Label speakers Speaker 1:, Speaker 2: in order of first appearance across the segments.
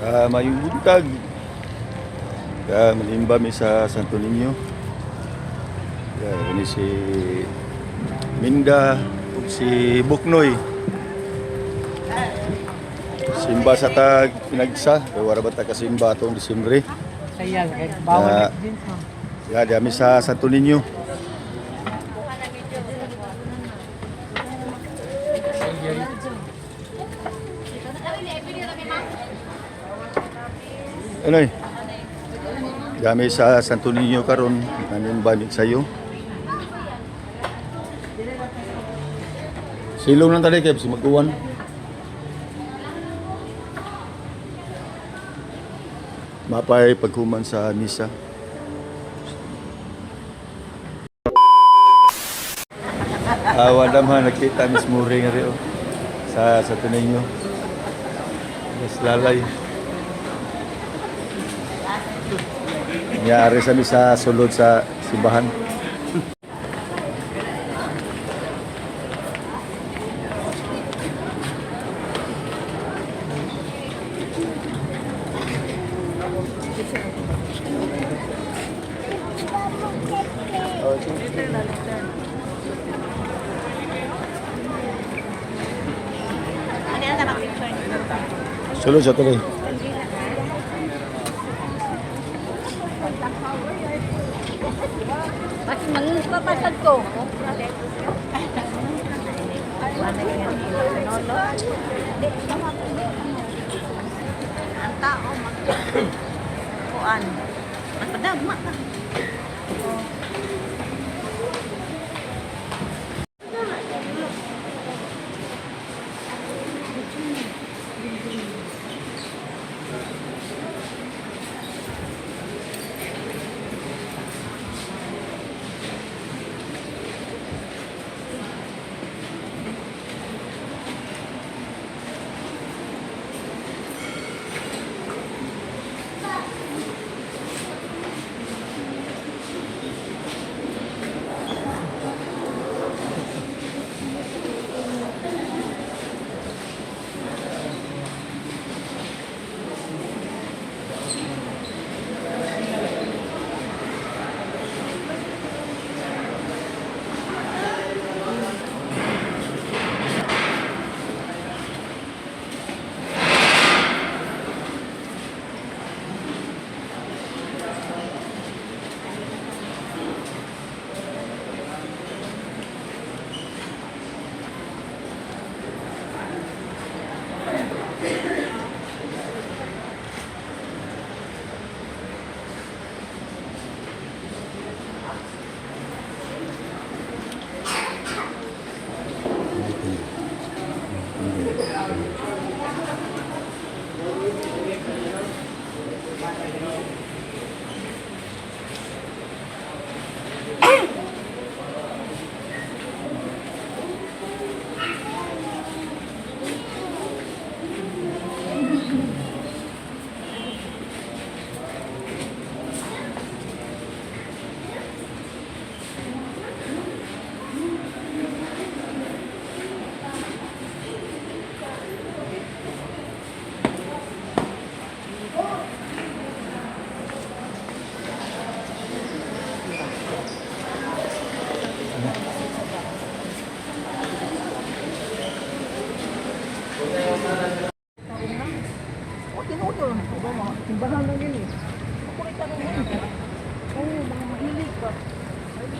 Speaker 1: Maayong buntag. Manimba mi sa Santo Niño. Kani si Minda ug si Buknoy. Simba sa tag Pinagsa, kay wala ba ta kasimba atong Disyembre.
Speaker 2: Sayang, kay bawal na jeans mo.
Speaker 1: Ya, di ami sa Santo Niño. Ano eh? Dami sa Santo Niño karon, nanimba mi sayo. Silong lang tali kay si maguwan. Mapay paghuman sa misa. Wala man nakita Miss Murray nga rin, oh, sa Santo Niño. Yes, lalay. Nangyari sa misa sulod sa simbahan. Sulod sa tuloy.
Speaker 3: Bakit mangpapasag ko?
Speaker 4: Ang tao mag kuan. Magpadagma ka.
Speaker 2: O, tinuod lang. O ba, mga simbahan lang yun eh. Ako rin tanong yun. Oo, mga mahilig ba?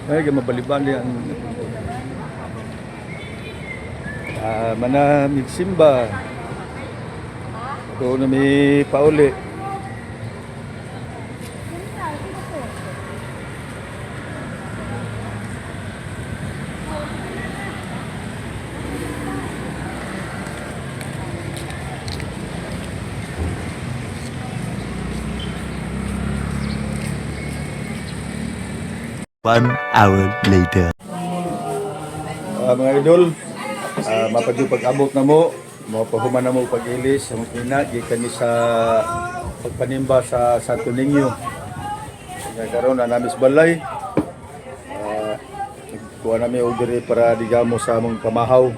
Speaker 1: Ay, kay mabaliban di ang mana migsimba. Doon na mi pauli.
Speaker 5: One hour later.
Speaker 1: Mga idol, mapadyo pag-abot na mo, mapahuman na mo pag-ilis sa mga ina, gikan ni sa pagpanimba sa Santo Niño. Nga karon na namis balay. Nagkuha nami og diri para digamo sa among pamahaw.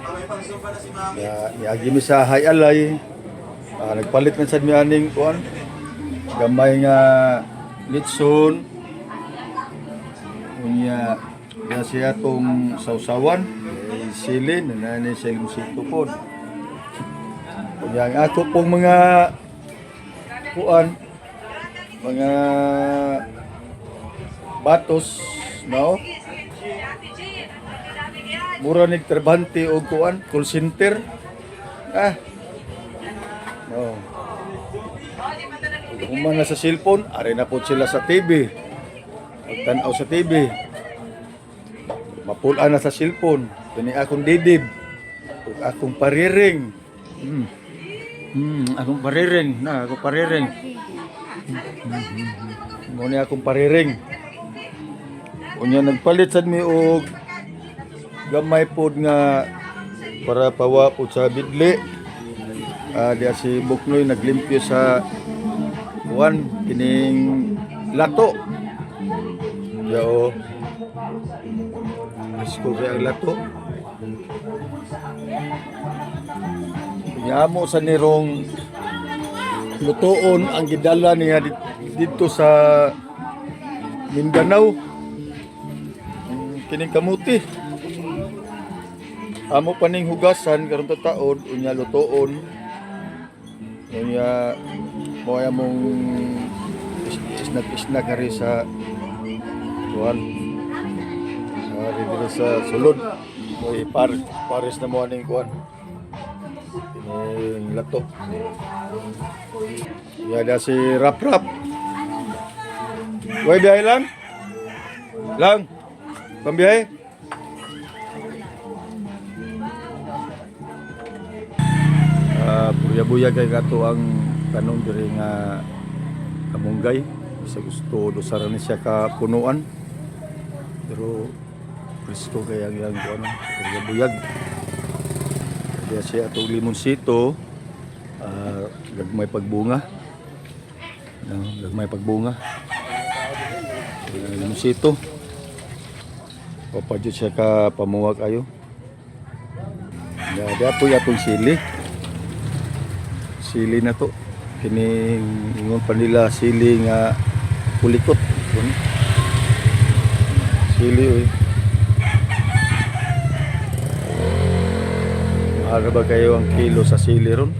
Speaker 1: Nga niagi mi sa Hay Alay. Nagpalit man sad mi aning kuan. Gamay nga litson. Unya ya siya tong sausawan, eh, sili na ni siya limsito pod. Unya ang ako pong mga kuan, mga batos, no? Mura nig trabante og kuan, call center. Ah. No. Human na sa cellphone, ari na po sila sa TV. Pagtan-aw sa TV. Mapula na sa cellphone. Kini akong didib. Ug akong pariring. Akong pariring. Na, akong pariring. Mo ni akong pariring. Unya nagpalit sad mi og gamay pod nga para pawa pod sa bidli. Ah, diya si Buknoy naglimpyo sa kuan kining lato. Ya o. Presko kay ang lato. Nya sa nirong lutoon ang gidala niya didto sa Mindanao. Ang kining kamuti. Amo pa ning hugasan karon ta taon unya lutoon. Unya mo ay among isnag-isnag ari sa kuan. Ari diri sa sulod. Mo ipar pares na mo aning kuan. Kining lato. Yada si Rap Rap. Way biyahe lang? Lang. Pambiyahe? Ah, buya-buya kay kato ang tanong diri nga kamunggay. Sa gusto dosara ni siya ka punuan. Pero presko kay ang iyang kuan, buya-buyag. Kaya siya atong limonsito, ah, gagmay pagbunga. No, gagmay pagbunga. Limonsito. Papadyo siya ka pamuwa kayo. Ya, po atong sili. Sili na to. Kining ingon pa nila sili nga kulikot. Kuno. Sili oy. Mahal ba kayo ang kilo sa sili ron?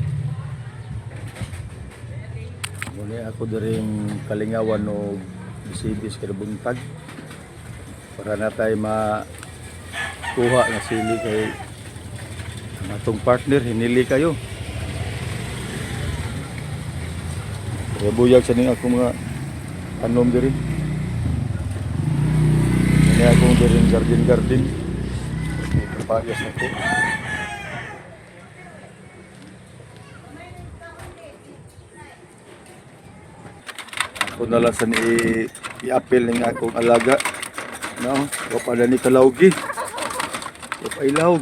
Speaker 1: Muna ako diring kalingawan o bisibis kada buntag para na tayo makuha nga sili kay ang atong partner hinili kayo. Kaya buyag sa ning ako mga tanom diri. Ini akong diring garden garden. Kapayas na ko. Ako na lang sa ni i-appeal ning akong alaga. No, wa pa na ni kalawgi. Wa pa ilawg.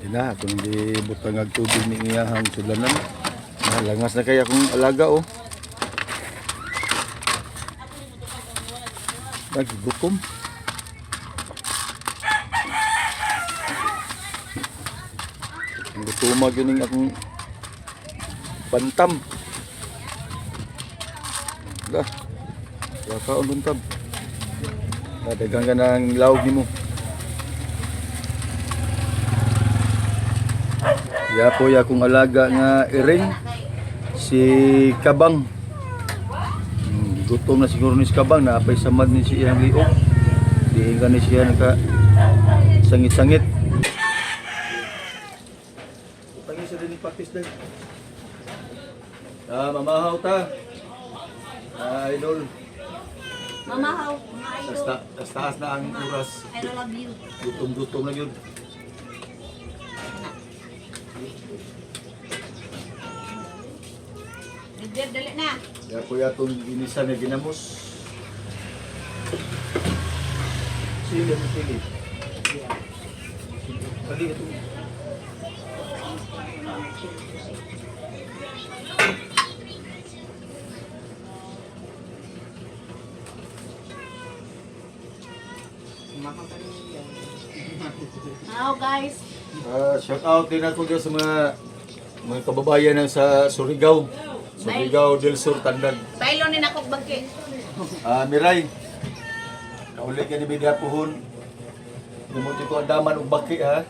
Speaker 1: Di na, ako nang gibutang ag tubig ni iyahang sudlanan. Na, langas na kay akong alaga oh. Nagigutom. Ang gutuma gyud ning akong bantam. Lah. Wa ka on bantam. Daghan ka ng lawg nimo. Ya po ya akong alaga nga iring si Kabang. Gutom na siguro ni si Kabang na apay samad ni si iyang liok. Diin ka ni siya naka sangit-sangit. Tangi sa din practice din. Ah, mamahaw ta. Ah, idol.
Speaker 4: Mamahaw, mga idol.
Speaker 1: Tas taas na ang oras.
Speaker 4: I love you.
Speaker 1: Gutom-gutom na yun.
Speaker 4: Dibdib, dali na.
Speaker 1: Kaya po yatong ginisa na ginamos. Sili, sili. Dali ito.
Speaker 4: Hello guys.
Speaker 1: Shout out din ako dyan sa mga kababayan ng sa Surigao. Surigao del Sur, Tandag.
Speaker 4: Baylo ni nakog bangke.
Speaker 1: Miray, kauli ka ni Bidya Puhon. Nimuti ko ang daman og baki ha.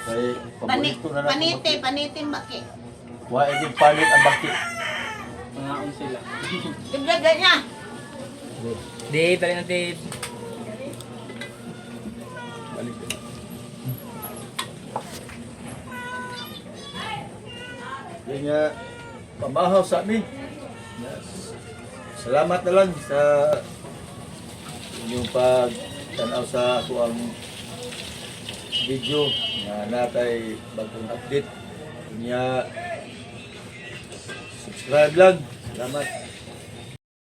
Speaker 1: Kay
Speaker 4: Pani,
Speaker 1: paborito na lang ang
Speaker 4: panite,
Speaker 1: baki.
Speaker 4: panite baki.
Speaker 1: Wa gid panit ang baki.
Speaker 2: Pangaon sila.
Speaker 4: Dibdib, dali na.
Speaker 2: Dave, dali na, Dave.
Speaker 1: Balik ka. Yan nga, pamahaw sa amin. Yes. Salamat na lang sa inyong pagtanaw sa ako ang video nga natay bagong update. Nya, subscribe lang. Salamat.